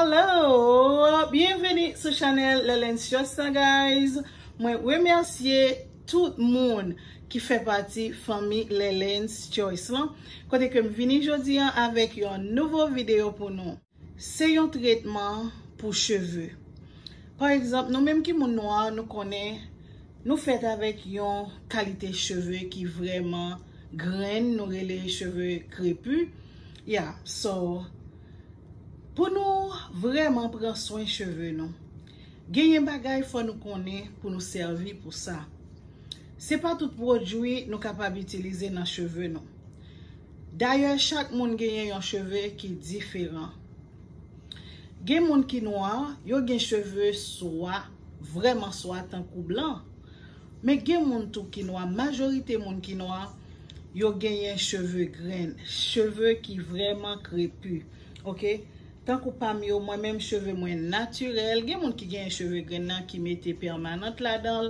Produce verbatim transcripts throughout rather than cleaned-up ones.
Hello, byenveni sou chanèl Lelens Choice la, guys. Mwen remèsye tout moun ki fè pati fanmi Lelens Choice lan, kote ke m vini jodi an avèk yon nouvo videyo pou nou. Se yon tretman pou cheve. Pa egzanp, nou menm ki moun nwa, nou konnen nou fèt avèk yon kalite cheve ki vrèman grenn, nou rele cheve krepi. Yeah, so, pou nou vrèman pran swen cheve nou, genyen bagay fò nou konnen pou nou sèvi pou sa. Se pa tout pwodui nou kapab itilize nan cheve nou. Dayè, chak moun genyen yon cheve ki diferan. Gen moun ki nwa, yo gen cheve swa, vrèman swa tankou blan. Men gen moun tou ki nwa, majorite moun ki nwa, yo genyen cheve grenn, cheve ki vrèman krepi. Oke? Tankou pa m yo, mwen menm cheve mwen natirèl. Gen moun ki genyen cheve grenn nan ki mete pèmanant ladan l.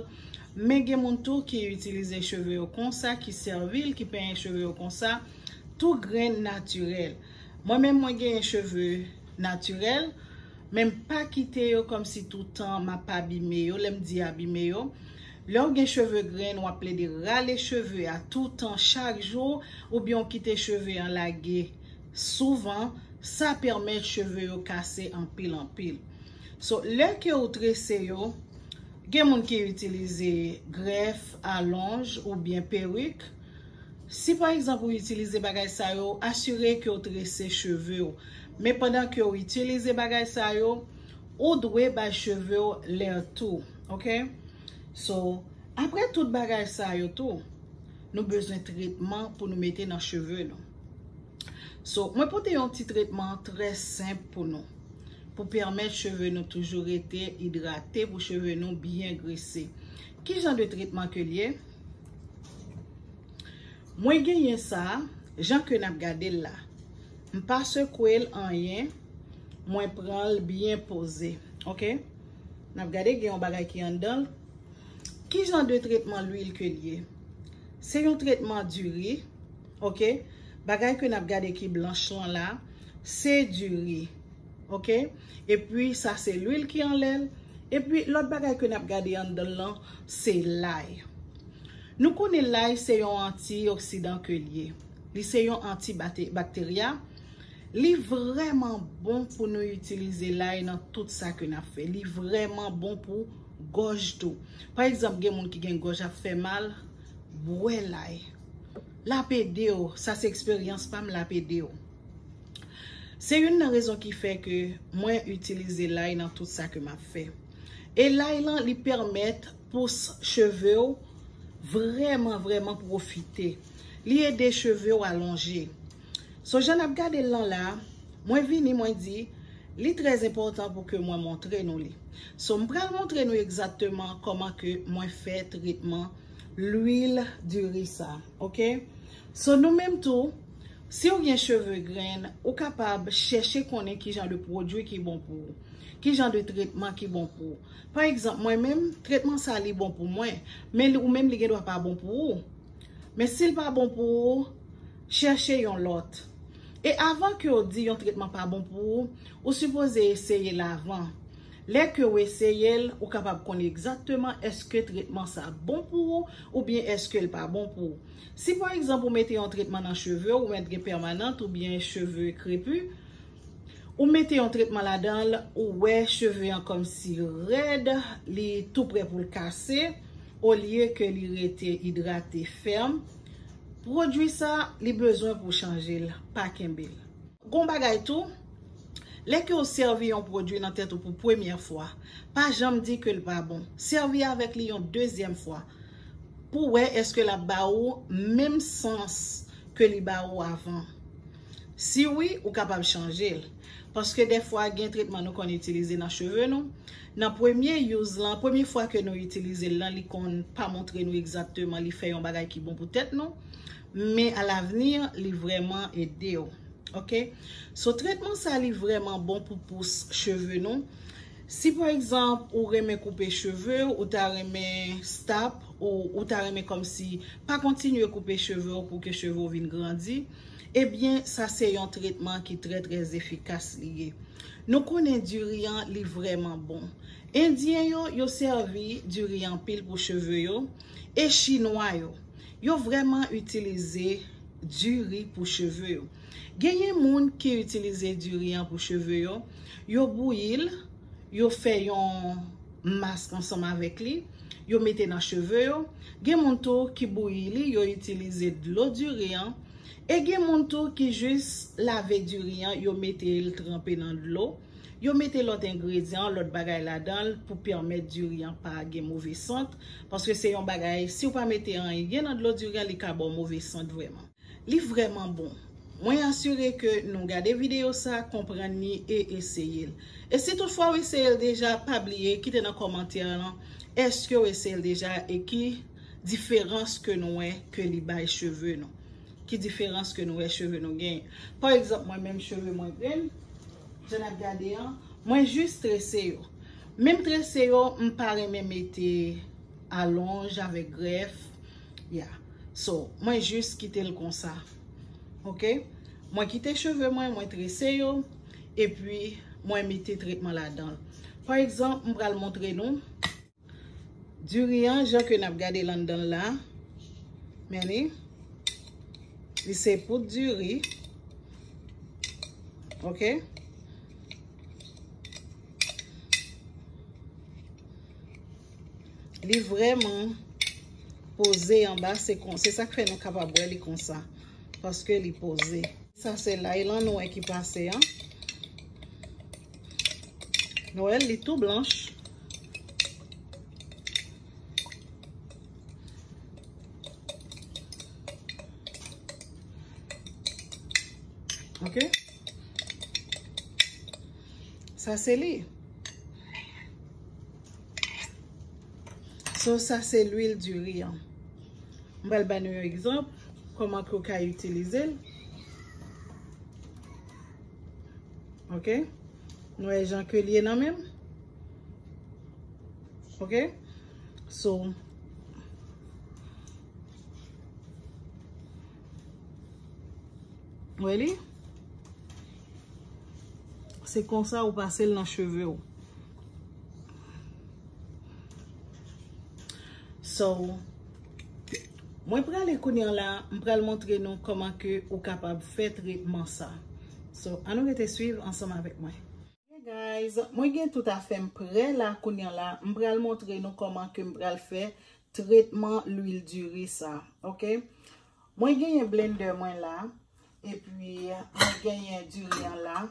Men gen moun tou ki itilize cheve yo konsa, ki sèvi l, ki penyen cheve yo konsa, tou grenn natirèl. Mwen menm mwen genyen cheve natirèl, men m pa kite yo kòmsi toutan m ap abime yo. Lè m di abime yo, lè w gen cheve grenn, w ap plede rale cheve a toutan, chak jou, oubyen w kite cheve an lage souvan, sa pèmèt cheve yo kase anpil anpil. So, lè ke ou trese yo, gen moun ki itilize grèf, alonj oubyen perik. Si pa egzanp ou itilize bagay sa yo, asire ke w trese cheve w. Men pandan ke w itilize bagay sa yo, ou dwe bay cheve w lè tou, oke? So, apre tout bagay sa yo tou, nou bezwen tretman pou nou mete nan cheve nou. So, mwen pote yon ti tretman trè senp pou nou, pou pèmèt cheve nou toujou rete idrate, pou cheve nou byen grese. Ki jan de tretman ke l ye? Mwen genyen sa, jan ke n ap gade l la. M pa sekwe l anyen, mwen pran l byen poze, oke? N ap gade, gen yon bagay ki anndan l. Ki jan de tretman lwil ke l ye? Se yon tretman diri, oke? Bagay ke n ap gade ki blanch lan la, se diri, oke? Epi sa se lwil ki anlè l. Epi lòt bagay ke n ap gade anndan l lan, se lay. Nou konnen lay se yon antioksidan ke l ye. Li se yon antibakterya. Li vrèman bon pou nou itilize lay nan tout sa ke n ap fè. Li vrèman bon pou gòj tou. Pa egzanp, gen moun ki gen gòj ap fè mal, bwè lay. L ap ede w. Sa se eksperyans pa m, l ap ede w. Se youn nan rezon ki fè ke mwen itilize lay nan tout sa ke m ap fè. E lay lan, li pèmèt pous cheve w vrèman, vrèman pwofite. Li ede cheve w alonje. So, jan n ap gade l lan la, mwen vini, mwen di, li trè enpòtan pou ke mwen montre nou li. So, m pral montre nou egzakteman kòman ke mwen fè tretman lwil diri sa, oke? So, nou menm tou, si w gen cheve grenn, ou kapab chèche konnen ki jan de pwodui ki bon pou ou, ki jan de tretman ki bon pou ou. Pa egzanp, mwen menm, tretman sa li bon pou mwen, men li, ou menm li gen dwa pa bon pou ou. Men si l pa bon pou ou, chèche yon lòt. E avan ke w di yon tretman pa bon pou ou, ou sipoze eseye l avan. Lè ke w eseye l, ou kapab konn egzakteman èske tretman sa bon pou ou oubyen èske l pa bon pou ou. Si pa egzanp ou mete yon tretman nan cheve w, ou mèt gen pèmanant oubyen cheve krepi, ou mete yon tretman ladan l, ou wè cheve an kòmsi rèd, li tou prè pou l kase, olye ke li rete idrate fèm. Pwodui sa, li bezwen pou chanje l, pa kenbe l. Gon bagay tou, lè ke w sèvi yon pwodui nan tèt ou pou premyè fwa, pa janm di ke l pa bon. Sèvi avèk li yon dezyèm fwa pou wè èske l ap ba ou menm sans ke li ba ou avan. Si wi, ou kapab chanje l. Paske dèfwa, gen tretman nou konn itilize nan cheve nou. Nan premye use lan, premye fwa ke nou itilize l lan, li konn pa montre nou egzakteman li fè yon bagay ki bon pou tèt nou. Men alavni, li vrèman ede w. Oke? So, tretman sa, li vrèman bon pou pous cheve nou. Si, pa egzanp, ou renmen koupe cheve w, ou ta renmen stop, ou, ou ta renmen kòmsi pa kontinye koupe cheve w pou ke cheve w vin grandi, ebyen, sa se yon tretman ki trè, trè efikas li ye. Nou konnen diri an, li vrèman bon. Endyen yo, yo sèvi diri anpil pou cheve yo, e chinwa yo, yo vrèman itilize diri pou cheve yo. Genyen moun ki itilize diri an pou cheve yo, yo bouyi l, yo fè yon mask ansanm avèk li, yo mete nan cheve yo. Gen moun tou ki bouyi li, yo itilize dlo diri an. E gen moun tou ki jis lave diri an, yo mete l tranpe nan dlo. Yo mete lòt engredyan, lòt bagay ladan l pou pèmèt diri an pa gen move sant. Paske se yon bagay, si w pa mete anyen nan dlo diri an, li ka ba w move sant vrèman. Li vrèman bon. Mwen asire ke nou gade videyo sa, konprann li e eseye l. E si toutfwa w eseye l deja, pa bliye kite nan kòmantè lan èske w eseye l deja e ki diferans ke nou wè ke li bay cheve nou. Ki diferans ke nou wè cheve nou genyen. Pa egzanp, mwen menm cheve mwen grenn, jan n ap gade an, mwen jis trese yo. Menm trese yo, m pa renmen mete alonj avèk grèf. Ya. So, mwen jis kite l konsa. Oke? Mwen kite cheve mwen, mwen trese yo, epi mwen mete tretman ladan l. Pa egzanp, m pral montre nou diri an, jan ke n ap gade l anndan l la. Men li, li se poud diri. Oke? Li vrèman poze anba, se kon, se sa k fè nou kapab wè li konsa. Paske li poze. Sa se lay lan nou wè ki pase an. Nou wè l, li tou blanch. Oke? Sa se li. So, sa se lwil diri an. M pral ba nou yon egzanp, kòman ke w ka itilize l. Oke? Nou wè jan ke l ye nan men m. Oke? So, wè li? Se konsa ou pase l nan cheve w. So, mwen prale kounye a la, m pral montre nou kòman ke ou kapab fè tretman sa. So, ann nou rete swiv ansanm avèk mwen. Hey guys, mwen gen tout afè m prè la kounye a la. M pral montre nou kòman ke m pral fè tretman lwil diri sa. Oke? Mwen genyen blender mwen la. Epi, mwen genyen diri an la.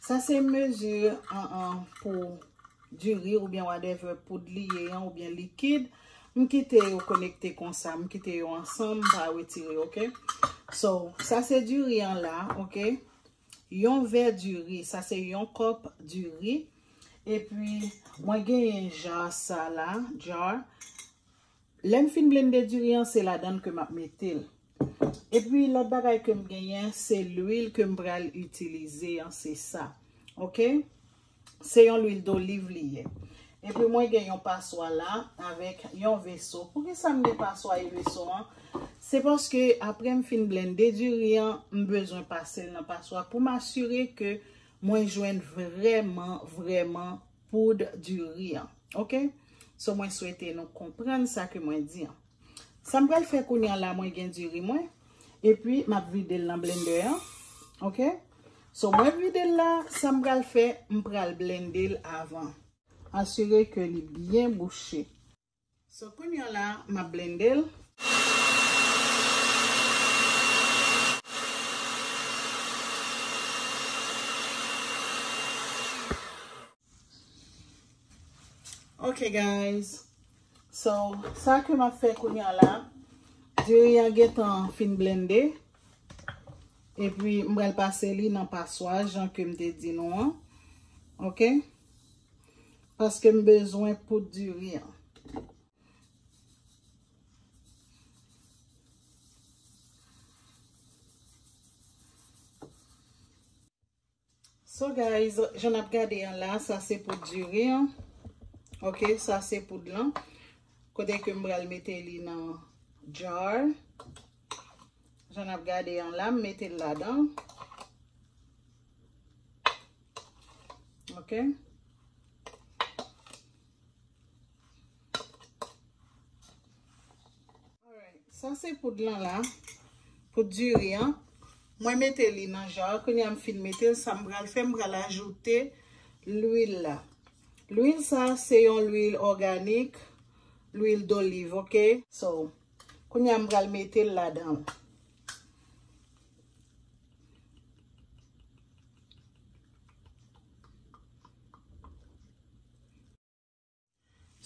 Sa se mezi an, an pou diri oubyen whatever poud li ye an oubyen likid. M kite yo konekte konsa, m kite yo ansanm, m pa retire, oke? So, sa se diri an la, oke? Yon vè diri, sa se yon kòp diri. Epi, mwen genyen jar sa la, jar. Lè m fin blende diri an, se ladan l ke m ap mete l. Epi, lòt bagay ke m genyen, se lwil ke m pral itilize an, se sa. Oke? Se yon lwil doliv li ye. Epi, mwen gen yon paswa la avèk yon veso. Poukisa m gen paswa e veso an? Se paske apre m fin blende diri an, m bezwen pase l nan paswa pou m asire ke mwen jwenn vrèman, vrèman poud diri an. Oke? So, mwen swete nou konprann sa ke mwen di an. Sa m pral fè kounye a la, mwen gen diri mwen. Epi, m ap vide l nan blender an. Oke? So, mwen vide l la, sa m pral fè, m pral blende l avan. Asire ke li byen bouche. So, kounye a la, m ap blende l. Ok, guys. So, sa ke m ap fè kounye a la, diri an gentan fin blende. Epi, m pral pase li nan paswa, jan ke m te di nou an. Ok? Paske m bezwen poud diri an. So guys, jan n ap gade an la, sa se poud diri an. Ok, sa se poud lan. Kote ke m pral mete li nan jar. Jan n ap gade an la, m mete l ladan. Ok. Alright. Sa se poud lan la. Poud diri an. Mwen mete li nan ja. Kounye a m fin mete l, sa m pral fè, m pral ajoute lwil la. Lwil sa se yon lwil òganik, lwil doliv, ok? So, kounye a m pral mete l ladan.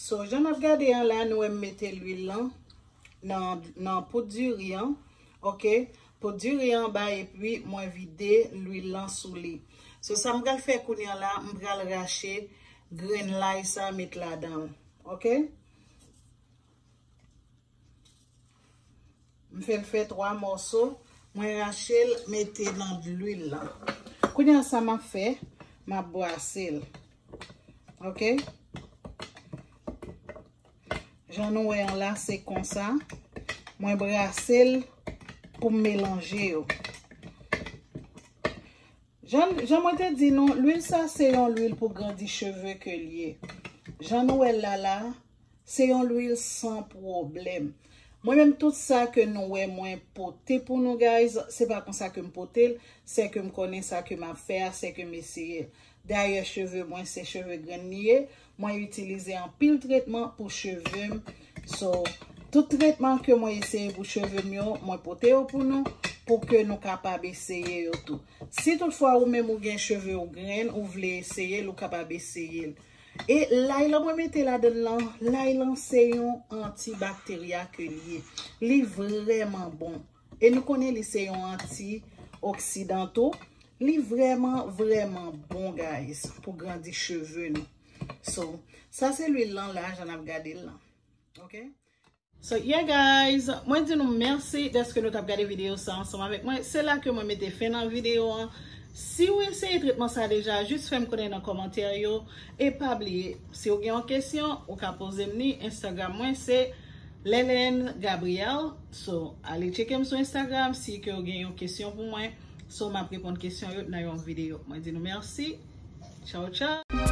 So, jan n ap gade an la, nou wè m mete lwil lan nan, nan poud diri an. Ok? Poud diri an anba, epi mwen vide lwil lan sou li. So, sa m pral fè kounye an la, m pral rache grenn lay sa, met ladan l. Ok? M fè l fè twa mòso. Mwen rache l, mete nan lwil lan. Kounye a, sa m ap fè, m ap brase l. Ok? Jan nou wè an la, se konsa. Mwen brase l pou m melanje yo. Jan, jan mwen te di nou, lwil sa se yon lwil pou grandi cheve ke l ye. Jan nou wè l la la, se yon lwil san pwoblèm. Mwen menm, tout sa ke nou wè mwen pote pou nou, guys, se pa konsa ke m pote l, se ke m konnen sa ke m ap fè a, se ke m eseye l. Dayè, cheve mwen, se cheve grenn li ye. Mwen itilize anpil tretman pou cheve m. So, tout tretman ke mwen eseye pou cheve m yo, mwen pote yo pou nou, pou ke nou kapab eseye yo tou. Si toutfwa ou menm ou gen cheve ou grenn, ou vle eseye l, ou kapab eseye l. E lay lan mwen mete ladan l lan, lay lan se yon antibakterya ke li ye. Li vrèman bon. E nou konnen li se yon antioksidan tou. Li vrèman, vrèman bon, guys, pou grandi cheve nou. So, sa se lwil lan la, jan n ap gade l lan. Ok? So, yeah, guys, mwen di nou mèsi dèske nou t ap gade videyo sa ansanm avèk mwen. Se la ke mwen mete fen nan videyo an. Si w eseye tretman sa deja, jis fè m konnen nan kòmantè yo. E pa bliye, si w gen yon kesyon, ou ka poze m li. Instagram mwen se Lelen Gabriel. So, ale tcheke m sou Instagram si ke w gen yon kesyon pou mwen. So, m ap reponn kesyon yo nan yon videyo. Mwen di nou mèsi. Tchaw, tchaw.